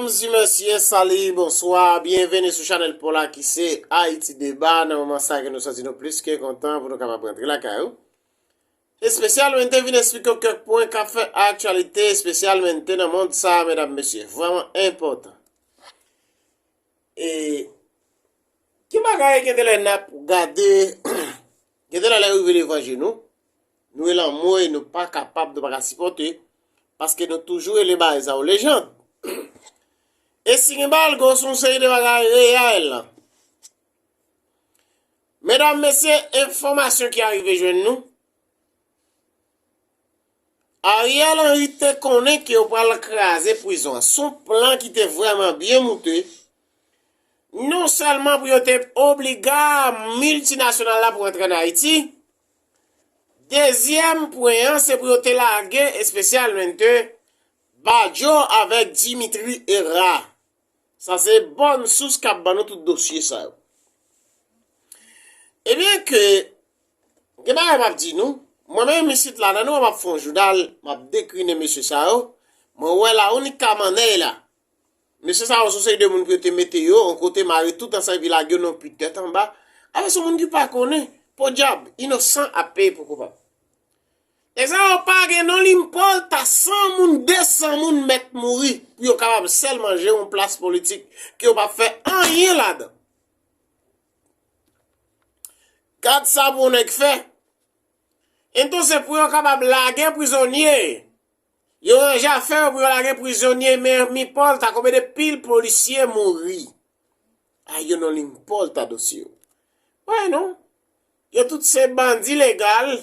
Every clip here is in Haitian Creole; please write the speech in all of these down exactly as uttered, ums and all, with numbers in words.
Mesye, salut, bonsoir, bienvenue sou chanèl pa w la ki se Haïti Débat. Nan moman sa ke nou santi nou plis ke kontan pou nou kapab rantre lakay ou. Espesyalmente vin eksplike w kèk pwen k ap fè aktyalite, espesyalmente nan mond sa, medam, mesye. Vrèman enpòtan. E gen bagay gen de lè n ap gade, gen de lè lè rive devan je nou, nou rele anmwey, nou pa kapab, nou pa ka sipòte, paske nou toujou rele bagay sa yo lejann. E si gen bagay, se yon seri de bagay reyèl. Medam, mesye, enfòmasyon ki arive jwenn nou, Ariel Henry te konnen ke yo pral kraze prizon an. Se yon plan ki te vrèman byen moute. Non sèlman pou yo te obliga miltinasyonal la pou rantre ann Ayiti, dezyèm pwen an se pou yo te lage espesyalmente Badio avèk Dimitri Herrera. Sa se bòn sous k ap ban nou tout dosye sa yo. Ebyen ke, gen bagay m ap di nou, mwen menm isit la, nan nou an m ap fè yon jounal, m ap dekrine mesye sa yo, mwen wè la ou nik ka mannèy la. Mesye sa yo se yon seri de moun pou yo te mete yo yon kote, mare tout ansanm epi lage yo nan yon pit tèt anba. Avè se yon moun ki pa konnen, podyab, inosan ap peye pou koupab. Nèg sa yo pa gen non limpòl, ta san moun, de san moun mèt mouri pou yo kapab sèlman jere yon plas politik ke yo p ap fè anyen ladan. Gad sa pou yon nèg fè. Ento se pou yo kapab lage prizonye. Yo ranje afè yo pou yo lage prizonye, men limpòl ta konbyen de pil polisye mouri. A yo non limpòl ta dosye yo. Wè non. Yo tout se bandi legal,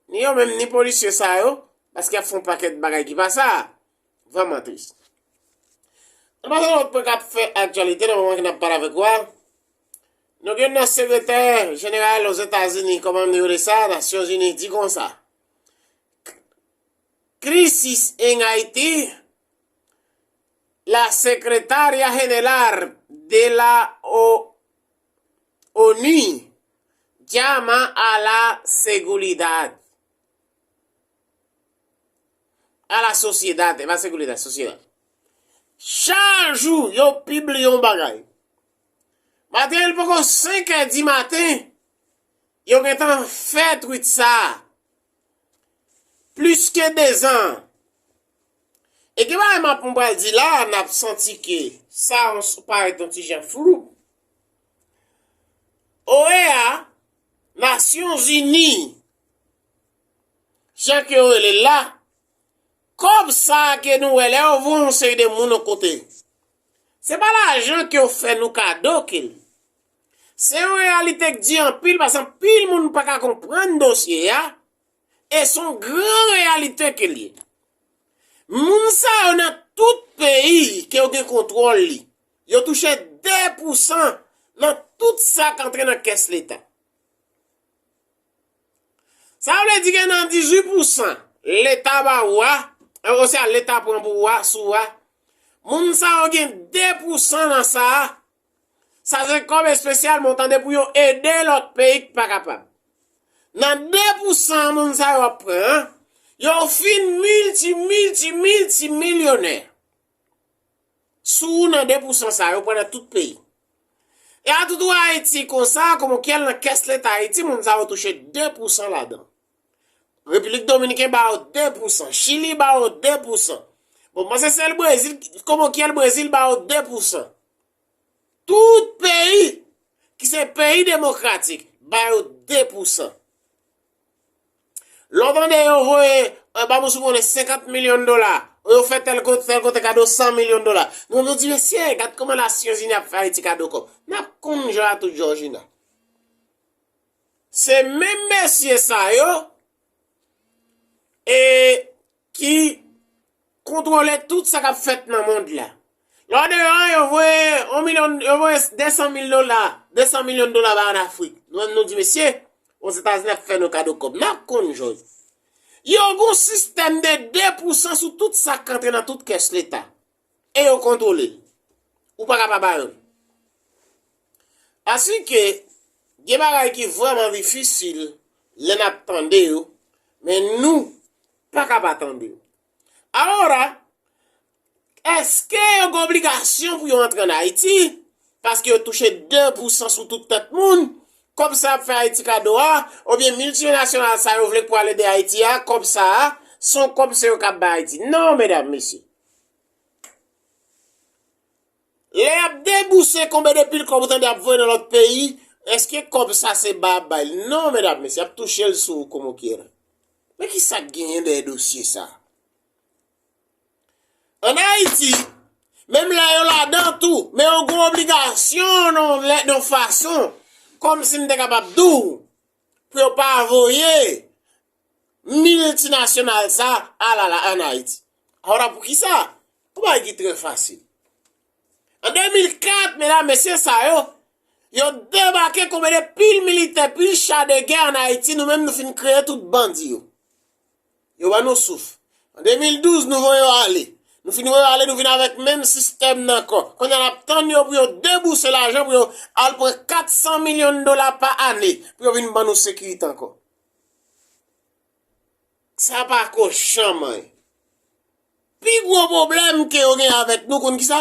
ni yo menm ni polisye sa yo, paske y ap fè yon pakèt bagay ki pa sa. Vrèman tris. Ann pase nan lòt pwen k ap fè aktyalite nan moman ke n ap pale avèk ou a. Nou gen nan sekretè jeneral Ozetazini, kòman nou rele sa, Nasyonzini, di konsa. Crisis en Haití, la Secretaria General de la O- ONU llama a la seguridad, a la sociedad, e pa seguridad, sociedad. Chak jou, yo pibliye yon bagay. Maten, li poko senk è di maten, yo gentan fè twit sa a. Plis ke dezan. E gen bagay m ap, m pral di la, n ap santi ke sa yon, parèt yon ti jan flou. O E A, Nasyonzini, jan ke yo rele l la, kòb sa a ke nou wè lè yo voye yon seri de moun yon kote, se pa lajan ke yo fè nou kado ke l. Se yon reyalite k di anpil, paske anpil moun pa ka konprann dosye a, e se yon gran reyalite ke l ye. Moun sa yo nan tout peyi ke yo gen kontwòl li, yo touche de pousan nan tout sa k antre nan kès Leta. Sa vle di gen nan dizuit pousan Leta ba ou a, oswa Leta pran pou ou a, sou ou a, moun sa yo gen de pousan nan sa a. Sa se kòb espesyal, men w tande pou yo ede lòt peyi k pa kapab. Nan de pousan moun sa yo ap pran an, yo fin milti, milti, milti milyonè. Sou nan de pousan sa yo pran nan tout peyi. E a tout ou Ayiti konsa, kòm ou kwè nan kès Leta Ayiti, moun sa yo touche de pousan ladan. Repiblik Dominiken ba yo de pousan, Chili ba yo de pousan. Bon, m panse sèl Brezil, kòm ou kwè Brezil ba yo de pousan. Tout peyi ki se peyi demokratik ba yo de pousan. Lè w tande yo voye, eh, ba m sou konnen senkant milyon dola, yo fè tèl kote, tèl kote kado san milyon dola. Nou, nou di, mesye, gad kòman Nasyonzini ap fè Ayiti kado kòb. N ap konn jan a tout Jòjina. Se menm mesye sa yo, e ki kontwole tout sa k ap fèt nan mond la. Lè w deyò a, yo voye yon milyon, yo voye de san mil dola, de san milyon dola ba an Afrik. Nou menm nou di, mesye, Ozetazini ap fè nou kado kòb. N ap konn jòj. Yo gon sistèm de de pousan sou tout sa k antre nan tout kès Leta. E yo kontwole l. Ou pa ka pa ba yo l. Asike, gen bagay ki vrèman difisil lè n ap tande yo, men nou pa ka pa tande yo. Alora, Èske yo gen obligasyon pou yo antre ann Ayiti? Paske yo touche de pousan sou tout tèt moun. Kòb sa y ap fè Ayiti kado a, oubyen miltinasyonal sa yo vle k pou al ede Ayiti a, kòb sa a, se yon kòb se yo k ap bay Ayiti. Non, medam, mesye. Lè y ap debouse konbe de pil kòb ou tande y ap voye nan lòt peyi, èske kòb sa se ba y ap bay l? Non, medam, mesye, y ap touche l sou komokyera. Men ki sa k genyen dèyè dosye sa? Ann Ayiti, menm lè yo ladan tou, men yo gen obligasyon nan yon lè, nan yon fason, kòmsi m te kapab di w, pou yo pa voye miltinasyonal sa a la la ann Ayiti. Alò, poukisa? Yon bagay ki trè fasil. An de mil kat, medam, mesye, sa yo, yo debake konbe de pil militè, pil cha de gè ann Ayiti, nou menm nou fin kreye tout bandi yo. Yo ban nou souf. An de mil douz, nou voye yo ale. Nou fin voye yo ale, nou vin avèk menm sistèm nan ankò. Kounye a n ap tann yo pou yo debouse lajan, pou yo al pran kat san milyon dola pa ane, pou yo vin ban nou sekirite ankò. Sa pa kochon, man. Pi gwo pwoblèm ke yo gen avèk nou, konn ki sa?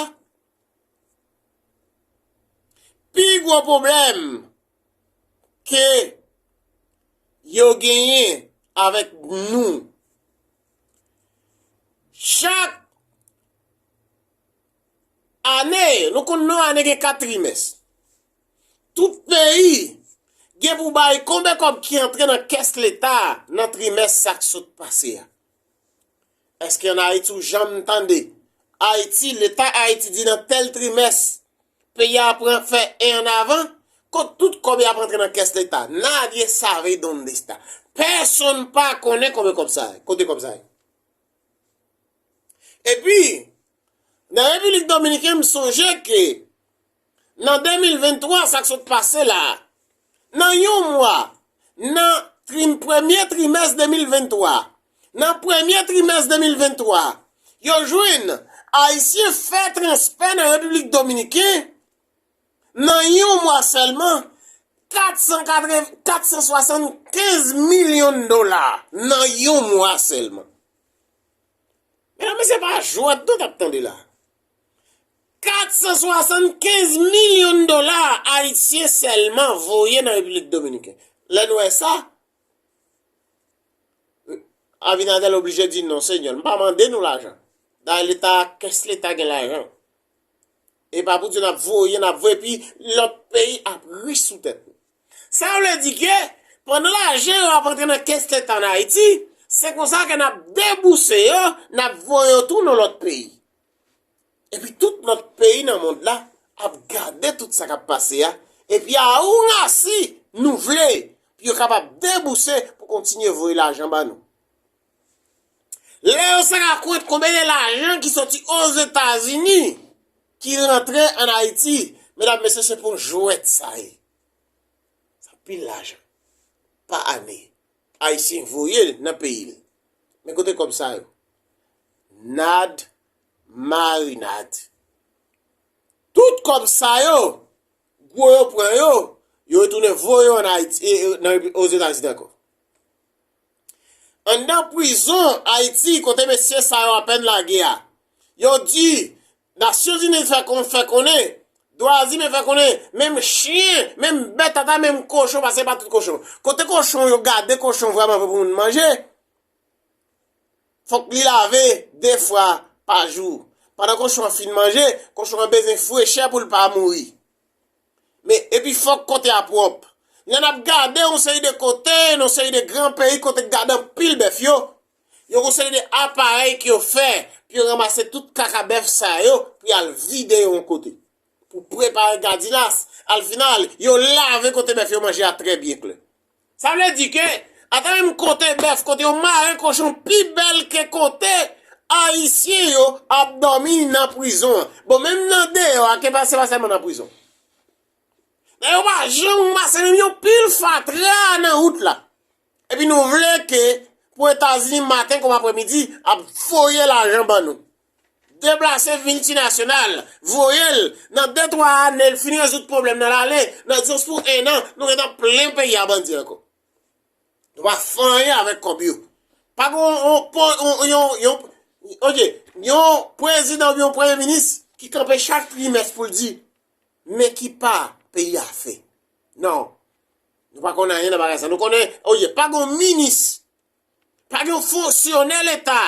Pi gwo pwoblèm ke yo genyen avèk nou. Chak ane, nou konn nan ane gen kat trimès. Tout peyi gen pou bay konbe kòb ki antre nan kès Leta nan trimès sa k sot pase a. Èske ann Ayiti ou janm tande Ayiti, Leta Ayiti di nan tèl trimès, peyi a pran fè en an avan, kot tout kòb y ap antre nan kès Leta? Nadie sabe dónde está. Pèsonn pa konnen konbe kòb sa ye, kote kòb sa ye. Epi, nan Repiblik Dominiken, m sonje ke nan de mil venntwa, sa k sot pase la a, nan yon mwa, nan trim, premye trimès de mil venntwa, nan premye trimès de mil venntwa, yo jwenn Ayisyen fè transfè nan Repiblik Dominiken, nan yon mwa sèlman, kat san katreven, kat san swasannkenz milyon dola nan yon mwa sèlman. Medam, mesye, pa jwèt non n ap tande la. Kat san swasannkenz milyon dola ayisyen sèlman voye nan Repiblik Dominiken. Lè n wè sa, Abinader oblije di non, senyè, m pa mande nou lajan. Dayè Leta, kès Leta gen lajan. E pa pou di n ap voye, n ap voye, epi lòt peyi ap rich sou tèt nou. Sa vle di ke, pandan lajan yo ap antre nan kès Leta ann Ayiti, se konsa ke n ap debouse yo, n ap voye yo tou nan lòt peyi. Epi tout lòt peyi nan mond la ap gade tout sa k ap pase a, epi a ounasi nou vle pou yo kapab debouse pou kontinye voye lajan ba nou. Lè yo sa rakonte konbyen de lajan ki soti Ozetazini ki rantre ann Ayiti, medam, mesye, se pa yon jwèt sa ye. Sa anpil lajan. Pa ane, Ayisyen voye l nan peyi l. Men kote kòb sa yo? Nad marinad. Tout kòb sa yo, gwo yo pran yo, yo retounen voye yo ann Ayiti, e, e, nan, Ozetazini ankò. Anndan prizon Ayiti, kote mesye sa yo apèn lage a, yo di, Nasyonzini fè kon-, fè konnen, dwa imen fè konnen, menm chen, menm bèt ata, menm kochon, paske pa tout kochon. Kote kochon yo gade kochon vrèman vre pou moun manje, fòk li lave de fwa pa jou. Pandan kochon an fin manje, kochon an bezwen frechè pou l pa mouri. Men, epi fòk kote a pwòp. Lè n ap gade yon seri de kote, nan yon seri de gran peyi, kote k gade anpil bèf yo, yo gen yon seri de aparèy ke yo fè pou yo ranmase tout kaka bèf sa yo, pou y al vide yo yon kote. Pou prepare gadilas, al final, yo lave kote bèf yo manje a trè byen klè. Sa vle di ke, ata menm kote bèf, kote yo mare kochon pi bèl ke kote Ayisyen yo ap dòmi nan prizon an. Bon, menm nan deyò a, ke pa, se pa sèlman nan prizon. Nèg yo pa janm ranmase menm yon pil fatra nan wout la. Epi nou vle ke pou Etazini maten kòm aprèmidi ap voye lajan ban nou. Deplase miltinasyonal, voye l, nan de twa ane, l fin rezoud pwoblèm nan, l ale, nan jis pou en an, nou gentan plen peyi a bandi ankò. Nou pa fè anyen avèk kòb yo. Pa gen yon, yon, yon, yon, yon, Oke, yon prezidan oubyen yon premye minis ki kanpe chak trimès pou l di, men ki pa peyi a fè. Non. Nou pa konn anyen nan bagay sa. Nou konnen, oye, pa gen yon minis, pa gen yon fonksyonè Leta,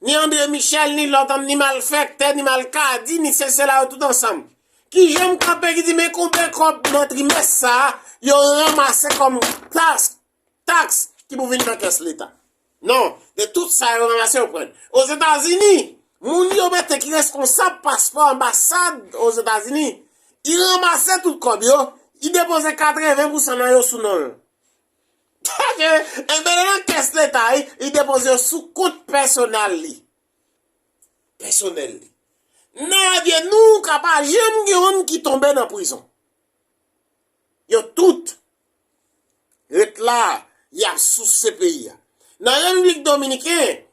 ni André Michel, ni lòt, ni malfektè, ni malkadi, ni sesi sela yo tout ansanm. Ki janm kanpe ki di, men konbyen kòb nan trimès sa a, yo ranmase kòm taks, taks ki pou vin nan kès Leta. Non, de tout sa yo ranmase yo pran. Ozetazini, moun yo mete ki reskonsab paspò anbasad Ozetazini, li ranmase tout kòb yo, li depoze katreven pousan nan yo sou non l. Enben, nan kès Leta, li, li depoze yo sou kont pèsonèl li. Pèsonèl li. Nan radye nou ka pa janm gen youn ki tonbe nan prizon. Yo tout ret la, y ap souse peyi a. Nan Repiblik Dominiken,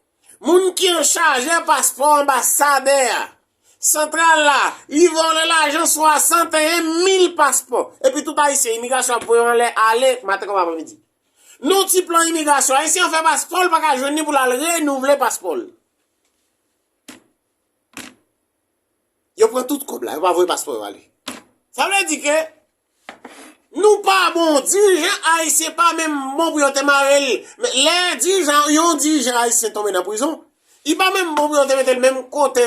moun ki anchaje paspò anbasadè a, santral la, li vòlè lajan swasanteyen mil paspò. Epi tout Ayisyen, imigrasyon ap voye yo anlè ale maten kòm apremidi. Nan ti plan imigrasyon, Ayisyen an fè paspò, l pa ka jwenn li pou l al renouvle paspò l. Yo pran tout kòb la, yo pa voye paspò yo ale. Sa vle di ke nou pa bon, dirijan ayisyen pa menm bon pou yo te mare l. Men lè dirijan, yon dirijan ayisyen tonbe nan prizon, li pa menm bon pou yo te mete l menm kote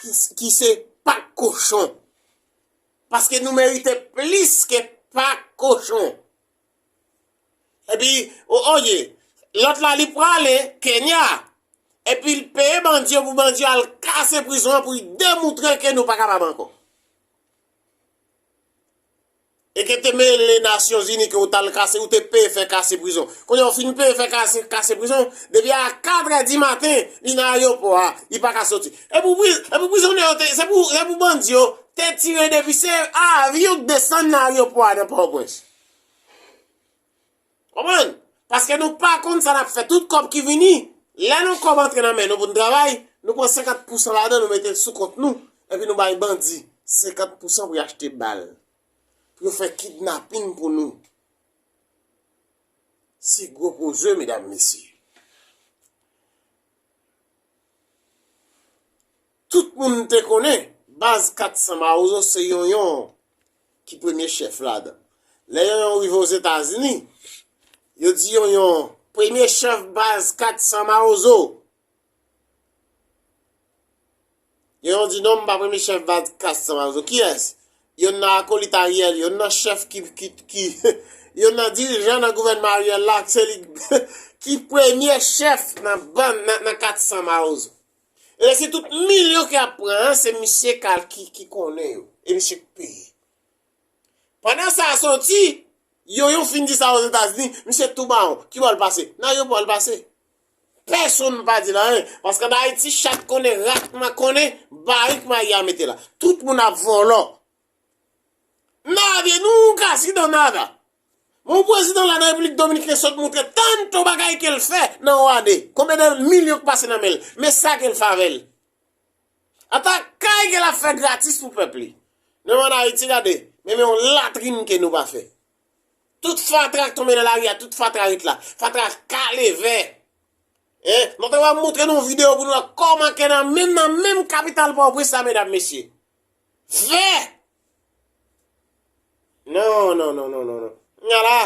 ki, ki se pak kochon. Paske nou merite plis ke pak kochon. Epi, o, oye, lòt la li prale Kenya. Epi l peye bandi yo pou bandi yo al kase prizon an pou l demoutre ke nou pa kapab ankò. E ke te mele Nasyonzini ke ou t al kase, ou te peye fè kase prizon. Kounye a ou fin peye fè kase, kase prizon, depi a katrè di maten, li nan ayewopò a, li pa ka soti. E pou pri-, e pou prizonye yo te, se pou, se pou bandi yo te tire depi se avyon k desann nan ayewopò a nan Pòtoprens. Konprann? Paske nou pa konn sa n ap fè. Tout kòb ki vini, lè nou kòb antre nan men nou pou n travay, nou pran senkant pousan ladan, nou mete l sou kont nou, epi nou bay bandi senkant pousan pou y achte bal, pou yo fè kidnapin pou nou. Se gwo koze, medam, mesye. Tout moun te konnen, baz kat san Mawozo se Yonyon ki premye chèf ladan. Lè Yonyon rive Ozetazini, yo di Yonyon, premye chèf baz kat san Mawozo. Yonyon di, non, m pa premye chèf baz kat san Mawozo. Kiyès? Yonn nan akolit Ariel, yonn nan chèf ki, ki, ki, yonn nan dirijan nan gouvènman Ariel la, se li ki premye chèf nan bann, nan, nan kat san Mawozo. E se tout milyon ki ap pran an, se misye k al ki, ki konnen yo. E misye k peye. Pandan sa a soti, Yonyon fin di sa Ozetazini, misye tou mawon. Ki bò l pase? Nan ayewopò l pase. Pèsonn pa di l anyen. Paske an Ayiti, chat konnen, rat ma konnen, barik mayi a mete la. Tout moun ap vòlò. Nadie nunca ha sido nada. Yon prezidan la nan Repiblik Dominiken sot montre tanto bagay ke l fè nan yon ane. Konbyen de milyon k pase nan men l? Men sa ke l fè avè l. Ata kay ke l ap fè gratis pou pèp li. Men an Ayiti, gade, men, men yon latrin ke nou pa fè. Tout fatra k tonbe nan lari a, tout fatra ret la. Fatra kale vè. Hein? Mwen te va montre nou yon videyo pou nou wè kòman ke nan menm, nan menm kapital Pòtoprens la, medam, mesye. Vè! Non, non, non, non, non, non. Kounye a la,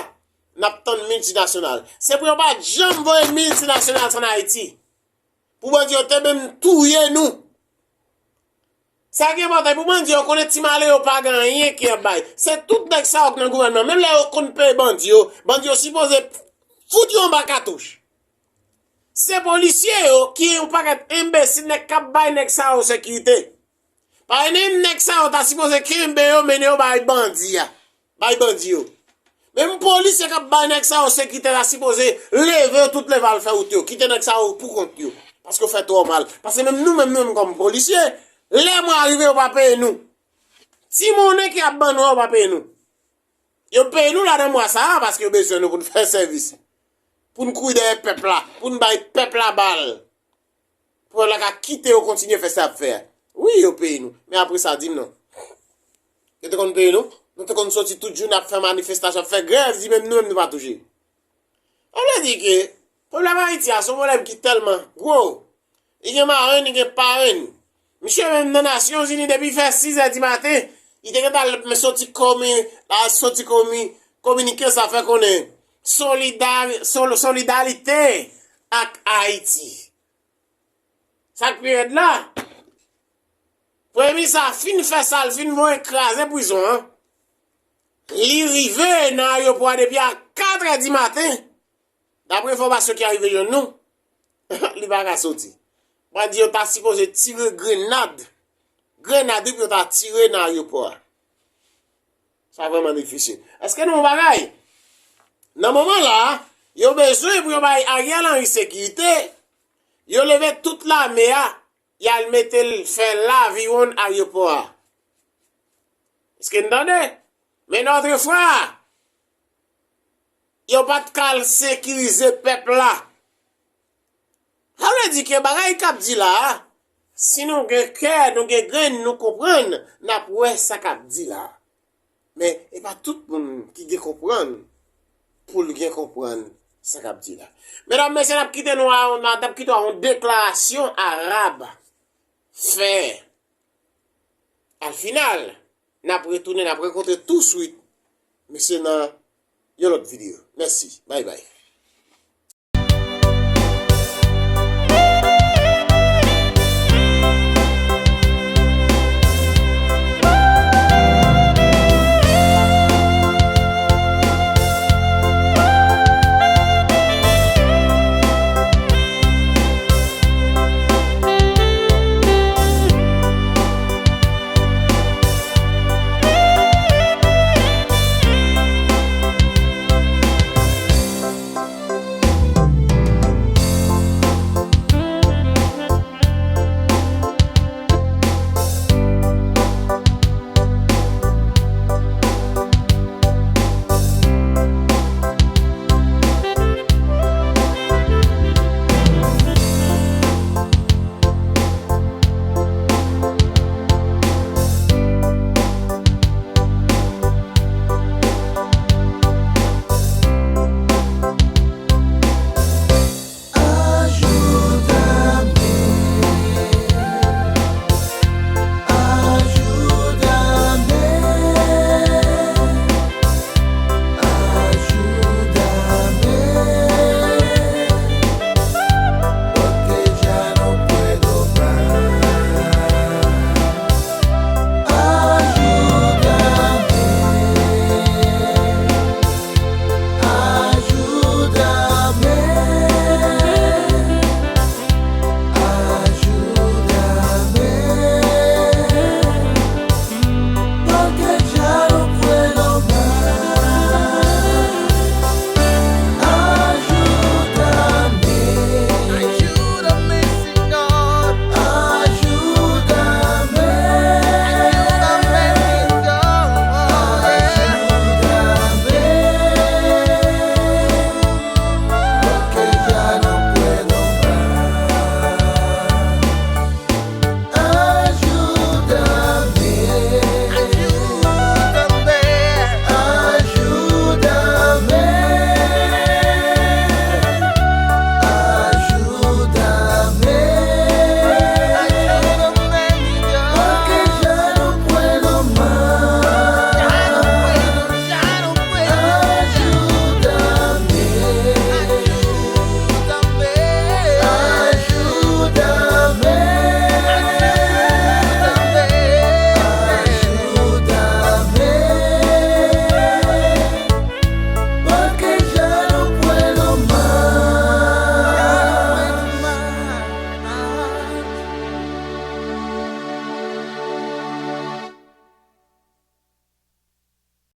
n ap tann miltinasyonal. Se pou yo pa janm voye miltinasyonal ann Ayiti. Pou bandi yo te menm touye nou. Sa ki enpòtan pou bandi yo konnen ti malere yo pa gen anyen ki ap bay. Se tout nèg sa yo k nan gouvènman. Menm lè yo konn peye bandi yo, bandi yo sipoze fout yo anba katouch. Se polisye yo ki yon pakèt enbesil nèg k ap bay nèg sa yo sekirite. Pa gen nèg sa yo ta sipoze kenbe yo, mennen yo bay bandi a. Bay bandi yo. Menm polisye k ap bay nèg sa yo sekirite la sipoze leve yo tout leve al fè wout yo. Kite nèg sa yo pou kont yo. Paske yo fè twò mal. Paske menm nou menm, nou menm kòm polisye, lè mwa rive yo pa peye nou. Ti monnen ke y ap ban nou an, yo pa peye nou. Yo peye nou ladan mwa sa a paske yo bezwen nou pou n fè sèvis. Pou n kouri dèyè pèp la, pou n bay pèp la bal. Pou pèp la ka kite yo kontinye fè sa y ap fè a. Wi, yo peye nou. Men apre sa, di m non. Yo te konn peye nou? Nou te konn soti tout jounen ap fè manifestasyon, ap fè grèv, di menm nou menm nou pa touche. Sa vle di ke pwoblèm Ayiti a se yon pwoblèm ki tèlman gwo. Li gen marenn, li gen parenn. Misye menm nan Nasyonzini depi fè sis è di maten, li te gentan al soti komi, al soti komi, kominike sa fè konnen solidari-, sol-, solidarite ak Ayiti. Sa k pi rèd la, premye minis sa fin fè sa, l fin voye kraze prizon an. Li rive nan ayewopò a depi a kat è di maten. Dapre enfòmasyon ki arive jwenn nou, li pa ka soti. Bandi yo ta sipoze tire grenad. Grenad wi pou yo ta tire nan ayewopò a. Sa vrèman difisil. Èske nou wè yon bagay? Nan moman la, yo bezwen pou yo bay Ariel Henry sekirite, yo leve tout lame a, y al mete l fè laviwonn ayewopò a. Èske n tande? Men nan otrefwa, yo pa t ka al sekirize pèp la. Sa vle di ke bagay k ap di la a, si nou gen kè, nou gen grenn, nou konprann, n ap wè sa k ap di la a. Men, e pa tout moun ki gen konprann pou l gen konprann sa k ap di la. Medam, mesye, n ap kite nou a, n ap kite w a yon deklarasyon Arab fè. Al final, n ap retounen, n ap rankontre touswit, mesye, nan yon lòt videyo. Mèsi. Bay bay.